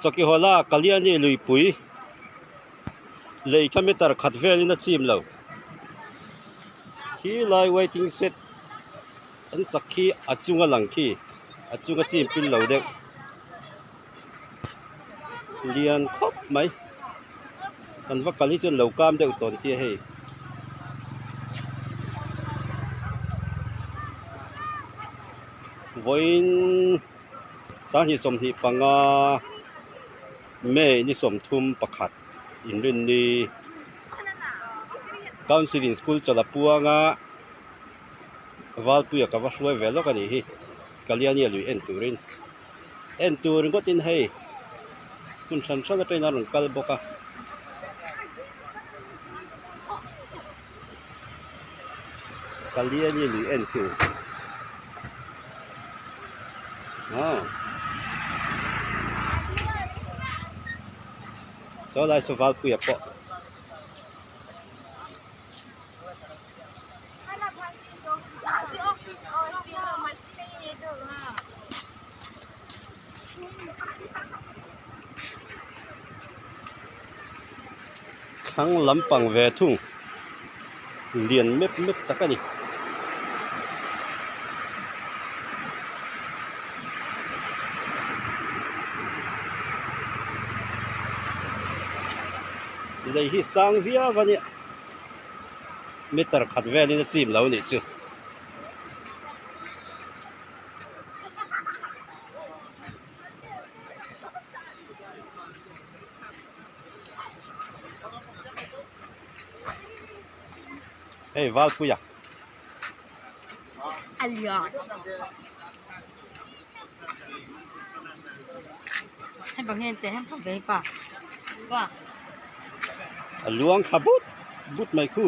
Chawkihawla Kalyani luipui lei kha meter khat velin a chim lo. Khi lai waiting shed an sak khi a chunga lang khi a chunga chim pil lo deuh lian khawp mai kan va kal hi chuan lo kam deuh tawn tia hei. Vawiin sanghnih 25 May ni 31 inrinni Council in school chawlh a puang a Valpuia ka va hruai ve lawk a nih hi Kalyani lui en turin en tur ringawtin hei hmun hran hran atangin a rawn kal bawk a. Kalyani lui en tur aw saw lai saw Valpuia pawh. Thlang lampang ve thung lian mep mep tak a ni. Lei hi sang viau a nia. Meter khat velin a chim lo a nih chu. Hei Valpuia. Hei bangin te hem ve pa. Pa. A luang tha but but mai khu.